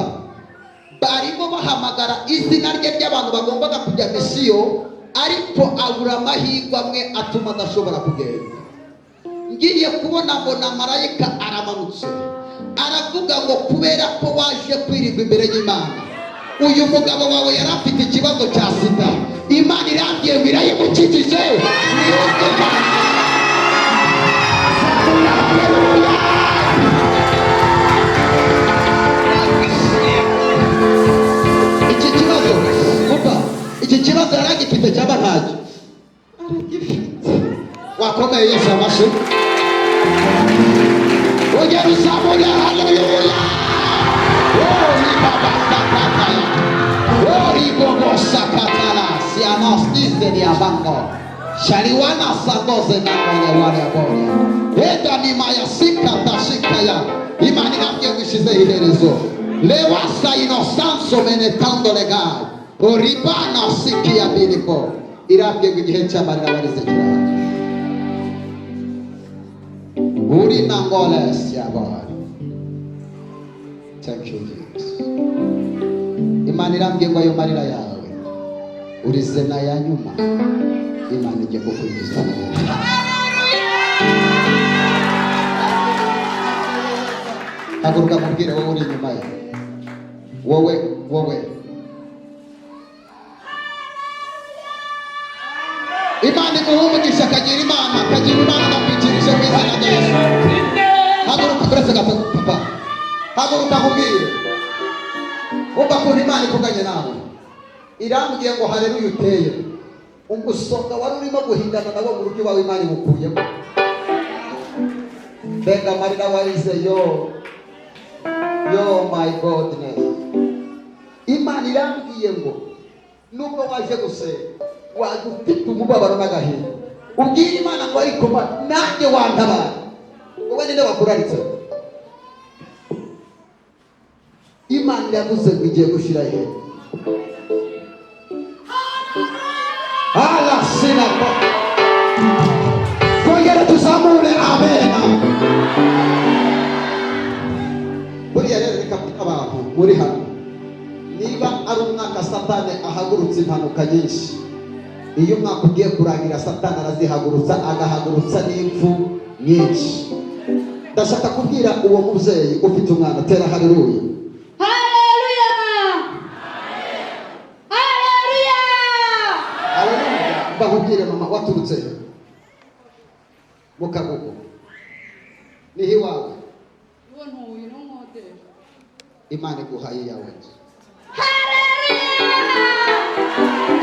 barimo bahamagara izina rye ry'abantu bagombaga kujya mission, ariko abura amahirwe amwe atuma adashobora kugenda. Ngiye kubona, mbona marayika aramanutse, aravuga ngo kubera ko waje kwirirwa imbere y'Imana, uyu mugabo wawe yari afite ikibazo cya sida, Imana irambwiye ngo irayimukijije. Mwihute cyane. Haleluya. Iki kibazo, umva, iki kibazo yari agifite cyangwa ntacyo? Aragifite. Wakomeye Yesu amashyi, ongera uzamure haleluya. Ori baba sakataya, ori bobo sakatala sianostise diabango shaliwana sandoze nangole wale boria eda nimaya sikata shikaya. Imana irambwiye ngo ishizeho iherezo lewasa inosanso menetando legai oribana sikia biriko. Irambwiye ngo igihe cy'amarira warize kirahagije. Uri nangole siyabari. Thank you, Jesus. Imana irambwiye ngo ayo marira yawe urize na ya nyuma, Imana igiye kukunyuza. Haguruka mubwire, wowe uri inyuma ye, wowe, wowe. Imana iguha umugisha. Akagira Imana, akagira Imana. Ndakwikirije mu izina rya Yesu. Haguruka uretse gato, papa. Haguruka nkubwire. Umva ukuntu Imana ivuganye nawe. Irambwiye ngo haleluya uteye. Umusonga wari urimo guhindana nabo mu rugo iwawe, Imana iwukuyemo. Mbega amarira warize! Yo yo, my goodness! Imana irambwiye ngo nubwo waje gusenga, waje ufite umubabaro n'agahinda, ubwire Imana ngo: "Ariko nanjye wantabara." Wowe ninde wakuraritse? Imana iravuze ngo igiye gushyira ihene ala sinako. Twongere tuzamure amena. Buriya rero reka mbwire abantu muri hano, niba ari umwaka Satani ahagurutsa impanuka nyinshi, iyo umwaka ugiye kurangira Satani arazihagurutsa, agahagurutsa n'impfu nyinshi. Ndashaka kubwira uwo mubyeyi ufite umwana, tera haleluya. Haleluya! Haleluya! Haleluya. Mbakubwire mama, waturutse he? Mu Kagugu niho iwawe? Uwo ntuye no nkodesha. Imana iguhaye iyawe nzu.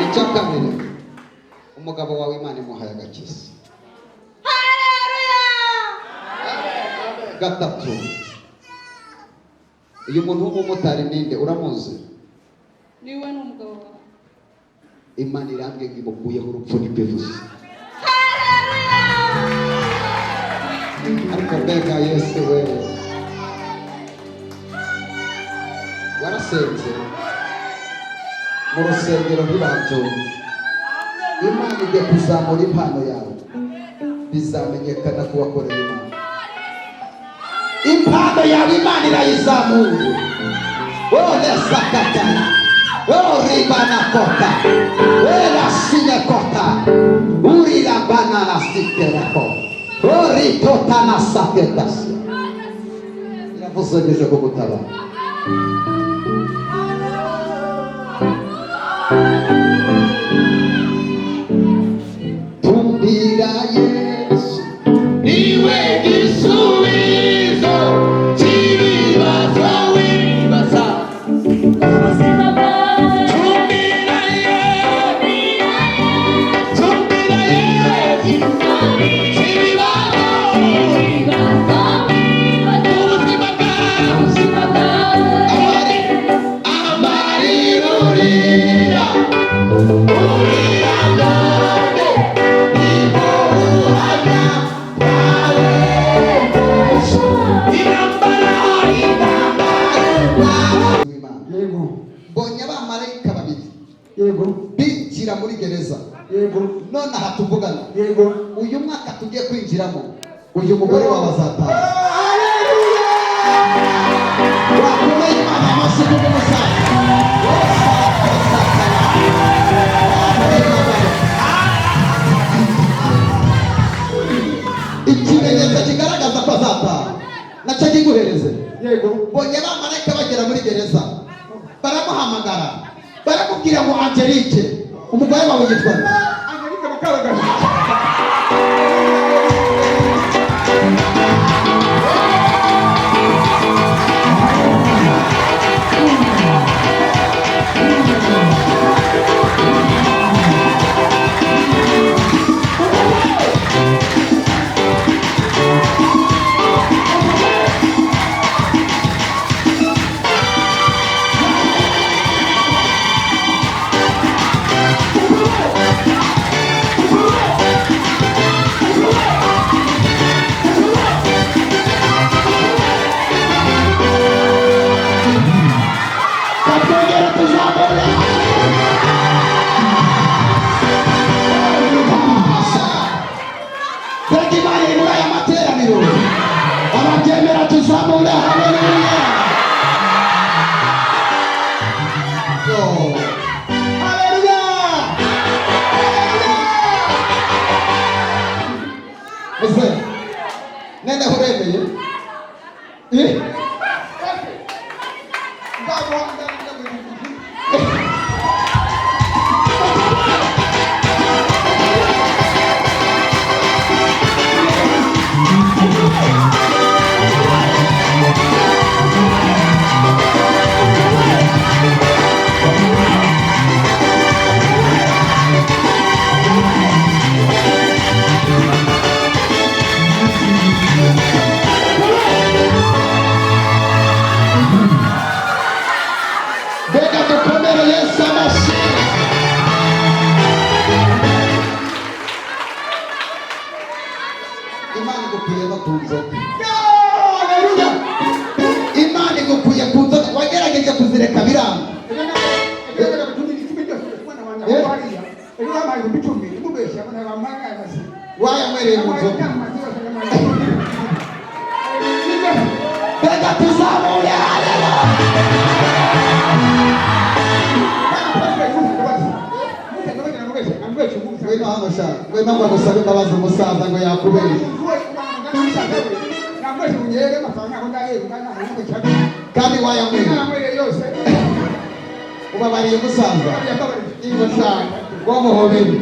Icya kabiri, umugabo wawe Imana imuhaye agakiza. Gatatu, uyu muntu w'umumotari ninde? Uramuzi? Niwe n'umugabo wawe. Imana irambwiye ngo imukuyeho urupfu, nibyo ivuze. Ariko mbega Yesu we! Warasenze mu rusengero ntibabyumva. Imana igiye kuzamura impano yawe, bizamenyekana ko wakoreye Imana. Impano yawe Imana irayizamuye. Ole sakata oribana kota era sine kota urira banana siterako oritotana saketasi. Iravuze ngo ije kugutabara. Tumbira Yesu. Niwe gisubizo cy'ibibazo wibaza. Ubuzima bwawe. Tumbira Yesu, tumbira Yesu, cy'ibibazo ubuzima bwawe. Ubuzima bwawe. Amari. Amarira urira, urira none, nibwo buhamya bwawe. Intambara, intambara. W'Imana. Yego. Mbonye abamarayika babiri binjira muri gereza. None aha tuvugana, uyu mwaka tugiye kwinjiramo, uyu mugore wawe azataha. Wakomeye Imana amashyi kubw'umusaza. Wose arakosakara. Ikimenyetso kigaragaza ko azataha nacyo kiguhereze. Mbonye abamarayika bagera muri gereza, baramuhamagara, baramubwira ngo: "Angelique, umugore wawe yitwa nde?" Angelique Mukarugabo. Katwongere tuzamure. Mbega Imana iri muri aya materaniro! Ababyemera tuzamure haleluya. Yo. Haleluya! Haleluya! Muze, noneho uremeye? Eh? Nzaguha. ku nzoga. Haleluya! Imana igukuye ku nzoga, wagerageje kuzireka biranga. Wayanywereye mu nzoga. Reka tuzamure, haleluya! Ngwino hano sha, ngwino ngo agusabe imbabazi, umusaza ngo yakubeshye kandi wayanywereye. Ubabariye umusaza ingo sha, ngo muhobere.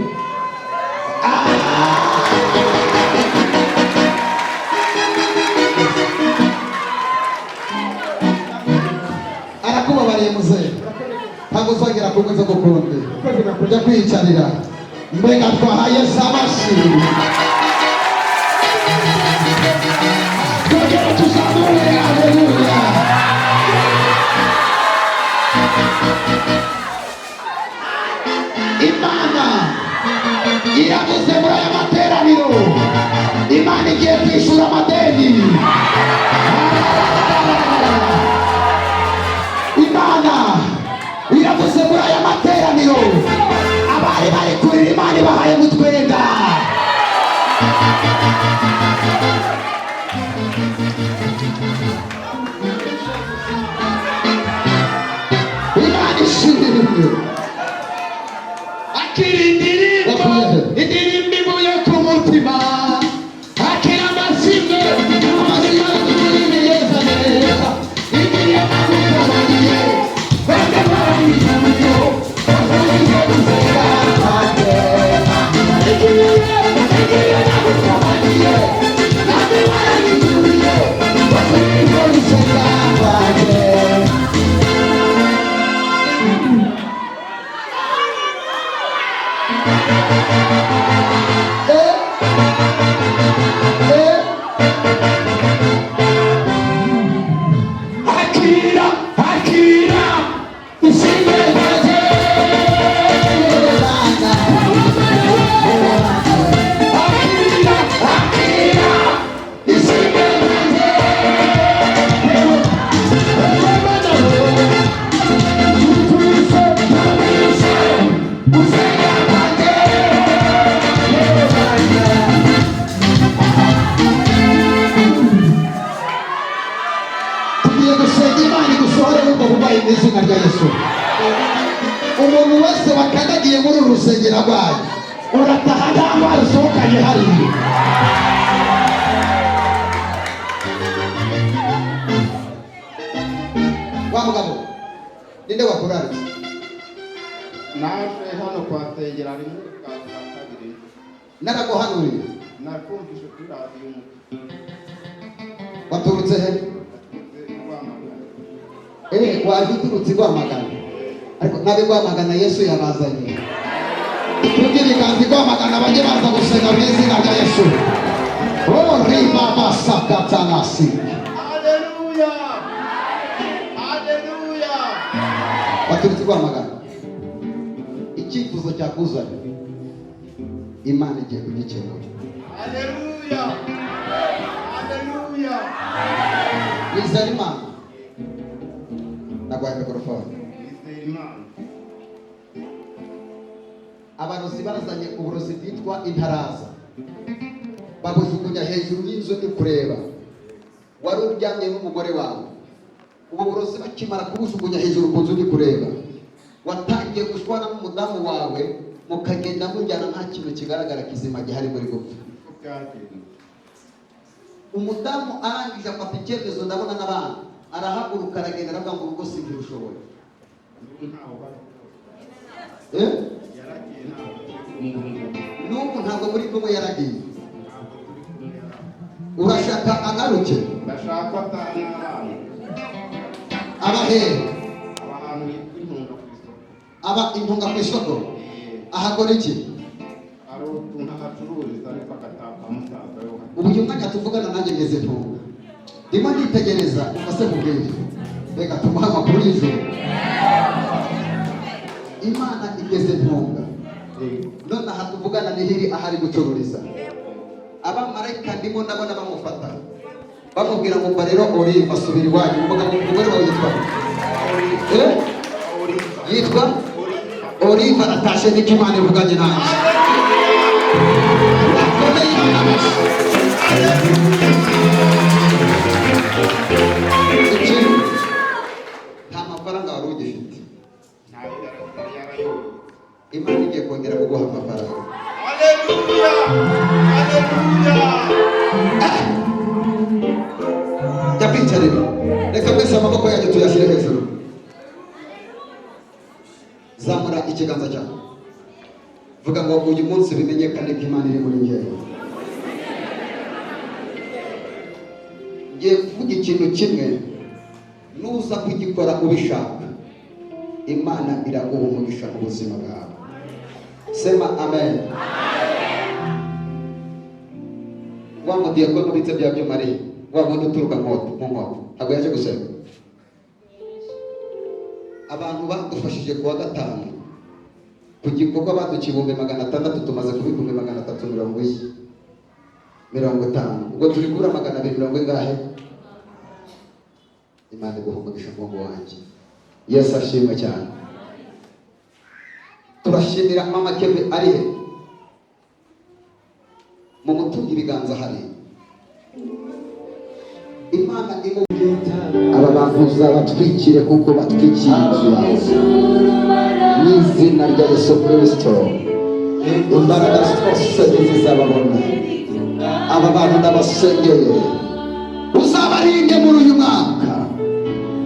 Arakubabariye muzehe, ntabwo uzongera kunywa inzoga ukundi, ujya kwiyicarira. Mbega twahaye amashyi! Twongere tuzamure, haleluya! Imana iravuze muri aya materaniro, Imana igiye kwishyura amadeni. Imana iravuze muri aya materaniro, abari bari kurira, Imana ibahaye gutwenga. Imana ishimwe! Akira indirimbo, indirimbo ivuye ku mutima. Akira amashimwe, amashimwe neza neza. Igihe nagutabariye, bamwe baranyijaniye, basangiye gusenga kwanjye. Igihe, igihe nagutabariye, bamwe baranyijaniye, basangiye gusenga kwanjye. Eh, eh. Akira, akira ishimwe ryanjye. Akira, akira ishimwe ryanjye. Usenga kwanjye. Tugiye gusenga, Imana igusohore ubwo burwayi mu izina rya Yesu. Umuntu wese wakandagiye muri uru rusengero arwaye, urataha nta ndwara usohokanye hariya. Wa mugabo, ninde wakuraritse? Naje hano kuhasengera rimwe bwa bwa kabiri. Naraguhanuriye? Nakumvise kuri radiyo Umucyo. Waturutse he? Naturutse i Rwamagana. Eh, waje uturutse i Rwamagana, ariko n'ab'i Rwamagana Yesu yabazanye. Tujye ibiganza i Rwamagana, bajye baza gusenga mu izina rya Yesu. Oh, ribabasakatanasi. Haleluya, haleluya! Waturutse i Rwamagana, icyifuzo cyakuzanye Imana igiye kugikemura. Haleluya, haleluya! Wizera Imana? Naguhaye mikorofone. Nizera Imana. Abarozi bazanye uburozi bwitwa intaraza, babujugunya hejuru y'inzu ndi kureba wari uryamye n'umugore wawe. Ubu burozi bakimara kubujugunya hejuru ku nzu ndi kureba, watangiye gushwana n'umudamu wawe, mukagenda mujyana nta kintu kigaragara kizima gihari muri gupfa. Niko byagenze. Umudamu arangije afata icyemezo, ndabona n'abana, arahaguruka aragenda, aravuga ngo urugo sinkirushoboye. N'ubu ntaho bari. Eh? Yaragiye, ntabwo turi kumwe. N'ubu ntabwo muri kumwe, yaragiye? Ntabwo turi kumwe, yaragiye. Urashaka agaruke? Ndashaka ataha n'abana. Aba hehe? Aba ahantu hitwa Intunga ku isoko. Aba Intunga ku isoko? Eh. Ahakora iki? Hari utuntu ahacururiza, ariko agataha kwa musaza we. Ubu uyu mwanya tuvugana nanjye ngeze Ntunga, ndimo nditegereza. Umva se mubwire, reka tumuhe amakuru y'ijoro. Imana igeze Ntunga, none aha tuvugana niho iri, ahari gucururiza. Abamarayika ndimo ndabona bamufata, bamubwira ngo mba rero Oliva, subira iwanyu. Umugabo, umugore wawe yitwa eh? Yitwa Oliva. Aratashe, niko Imana ivuganye nanjye. Bakomeye Imana amashyi. Ikindi, nta mafaranga wari ugifite. Ntayo, yarayoye. Imana igiye kongera kuguha amafaranga. Haleluya, haleluya. Jya kwicarira. Reka mwese amaboko yanyu tuyashyire hejuru. Zamura ikiganza cyawe, vuga ngo uyu munsi bimenyekane ko Imana iri muri njyewe. Ngiye kuvuga ikintu kimwe, nuza kugikora ubishaka, Imana iraguha umugisha mu buzima bwawe. Sema amen. Wa mudiyakoni ubitse bya byuma ari he? Wa wundi uturuka Nkoto, mu Nkoto, ntabwo yaje gusenga. Abantu badufashije kuwa gatanu ku gikorwa baduca 600,000, tumaze kuba 350,000, ubwo turi kubura magana abiri mirongo ingahe. Imana iguha umugisha, muhungu wanjye. Yesu ashimwe cyane. Turashimira mama Keve. Ari he? Mu mutunga ibiganza hari Imana imu aba bantu uzabatwikire kuko batwikiye inzu yawe. Mu izina rya Yesu Kirisito, imbaraga zose ntizizababona. Aba bantu ndabasengeye, uzabarinde muri uyu mwaka.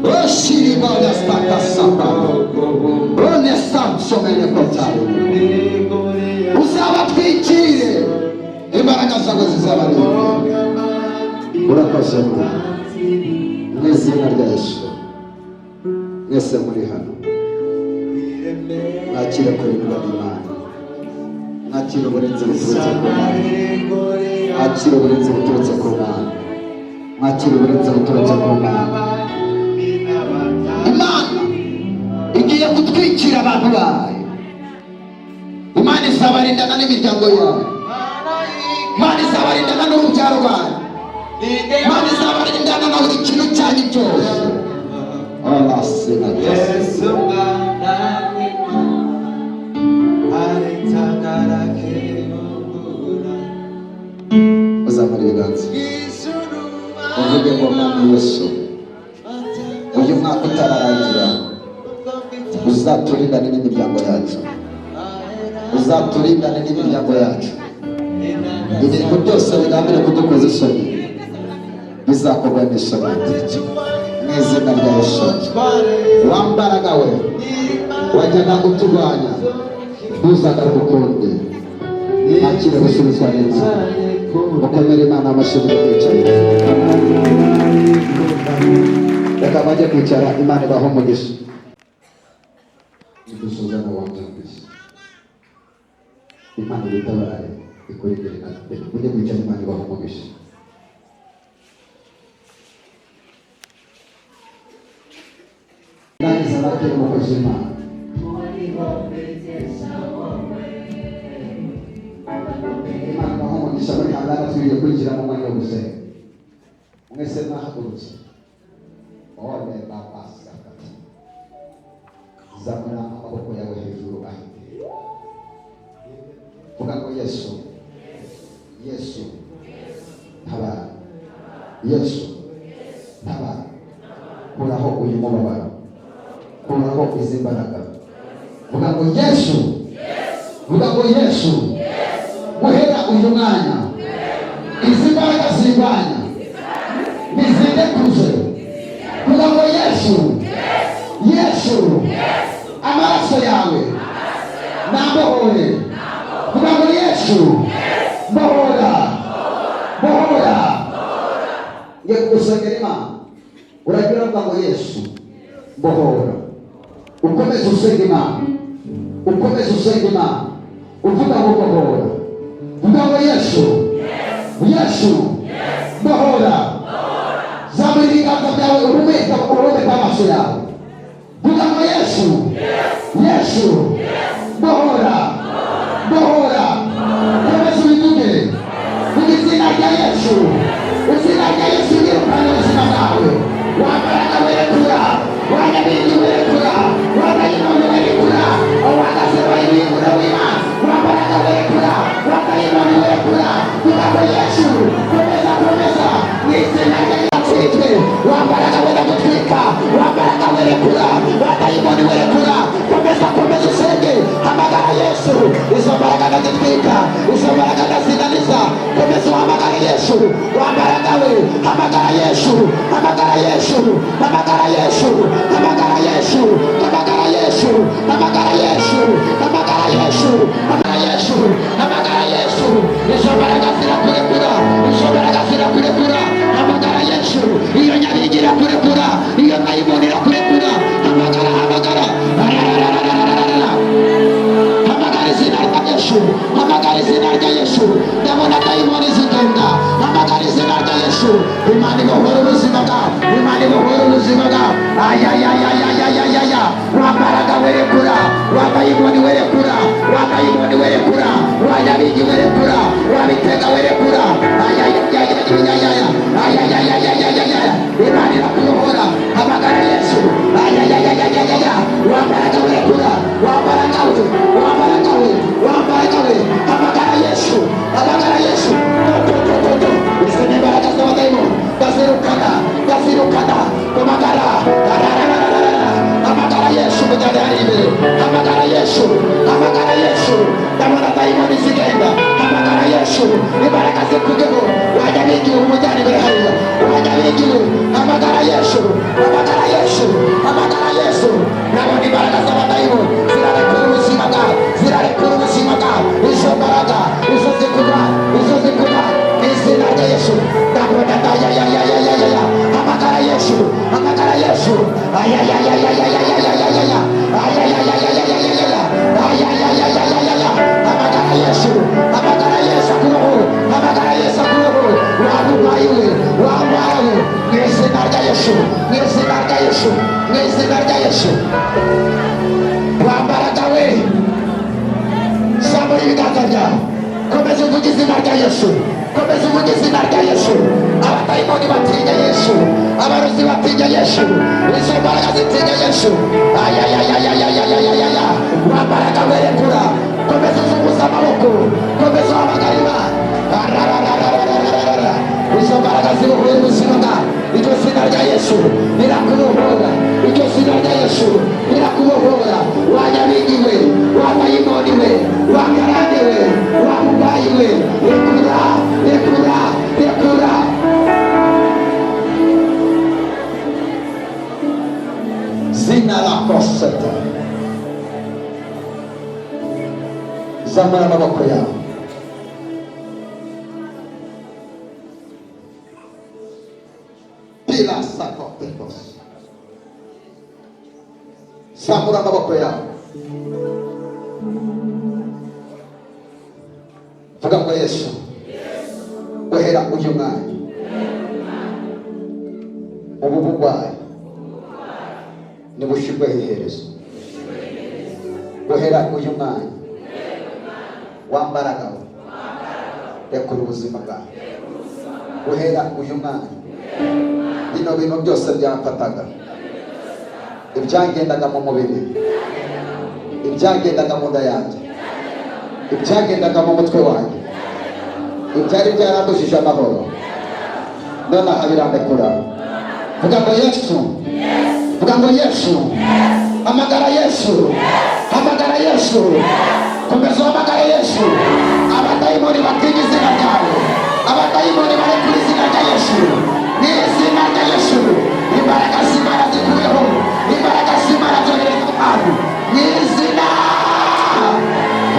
Oshiribagastakasapa one samsomene kotayo, uzabatwikire, imbaraga zawe zizabarinde. Urakoze Mwana, mu izina rya Yesu. Mwese muri hano mwakire kurindwa n'Imana, mwakire uburinzi buturutse ku Mana, mwakire uburinzi buturutse ku Mana, mwakire uburinzi buturutse ku Mana. Imana igiye gutwikira abantu bayo. Imana izabarindana n'imiryango yayo. Imana izabarindana n'urubyaro rwayo. Imana izabarindana na buri kintu cyanyu cyose. Ola. Yesu mwana w'Imana aritangara. Uzamura ibiganza, uvuge ngo Mwami Yesu, uyu mwaka utararangira uzaturindane n'imiryango yacu, uzaturindane n'imiryango yacu. Ibintu byose bigambiriye kudukoza isoni bizakorwa n'isoni mu izina rya Yesu. Wa mbaraga we wajyaga uturwanya, ntuzagaruke ukundi. Mwakire gusubizwa n'Imana. Mukomere Imana amashyi mwicaye. Reka bajye kwicara. Imana ibahe umugisha. Dusoza na wabyumvise. Imana igutabare, ikurindire. Reka ujye kwicara. Imana ibahe umugisha. Rangiza nakira umukozi w'Imana. Imana ibahe umugisha. Muri hangana tugiye kwinjira mu mwanya wo gusenga. Mwese mwahagurutse. Ole babasakati, zamura amaboko yawe hejuru ahite, vuga ngo Yesu, Yesu tabara, Yesu tabara, kuraho uyu mubabaro, kuraho izi mbaraga. Vuga ngo Yesu, vuga ngo Yesu. Guhera uyu mwanya izi mbaraga zirwanya nizindekuze. Vuga ngo Yesu, Yesu, amaraso yawe nambohore. Vuga ngo Yesu, mbohora, mbohora. Ngiye kugusengera Imana, uragira uvuga ngo Yesu mbohora. Ukomeze usenga Imana, ukomeze usenga Imana uvuga ngo mbohora. Vuga ngo Yesu, Yesu mbohora. Zamura ibiganza byawe, uhumeka, uhumeka amaso yawe. Vuga ngo Yesu, Yesu mbohora, mbohora. Komeza ubivuge. Vuga. uvuge izina rya Yesu, komeza uvuge izina rya Yesu. Abadayimoni batinya Yesu, abarozi batinya Yesu, izo mbaraga zitinya Yesu. Ayayayayayayayaya, wa mbaraga werekura, komeza uzunguza amaboko, komeza uhamagara Imana. Arararararararara, izo mbaraga zibohoye ubuzima bwawe. Iryo zina rya Yesu rirakubohora, iryo zina rya Yesu rirakubohora. Wa nyabingi we, wa dayimoni we, wa karande we, wa mugayi we, rekura, rekura, rekura. Zina la koseta. Zamura amaboko yawe. Pila sakotekos. Zamura amaboko yawe. Vuga ngo Yesu, guhera uyu mwanya ubu burwayi nibushirweho iherezo. Guhera uyu mwanya wambaraga we, rekura ubuzima bwawe. Guhera uyu mwanya bino bintu byose byamfataga, ibyagendaga mu mubiri, ibyagendaga mu nda yanjye, ibyagendaga mu mutwe wanjye, ibyari byarambujije amahoro, nonaha birandekura. Vuga ngo Yesu, vuga ngo Yesu, hamagara Yesu, hamagara Yesu, komeza uhamagare Yesu. Abadayimoni batinya izina ryawe, abadayimoni barekura izina rya Yesu. Ni izina rya Yesu, imbaraga z'Imana zikuyeho, imbaraga z'Imana zohereza abantu ni izina.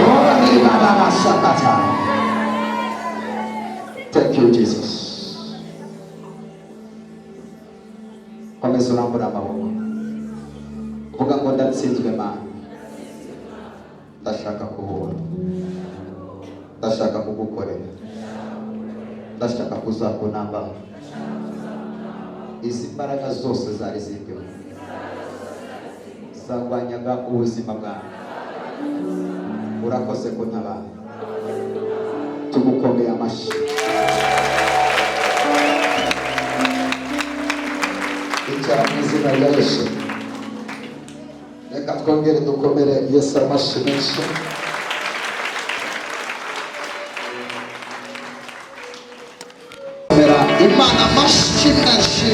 Oh, baba basakata. Thank you Jesus. Komeza urambura amaboko, vuga ngo ndatsinzwe Mana, ndashaka kuhura, ndashaka kugukorera, ndashaka kuzakunambaho. Izi mbaraga zose zari ziriho zarwanyaga ubuzima bwawe, urakoze kuntabara, tugukomeye amashyi. Icara mu izina rya Yesu. Reka twongere dukomere Yesu amashyi menshi. Imana amashyi menshi.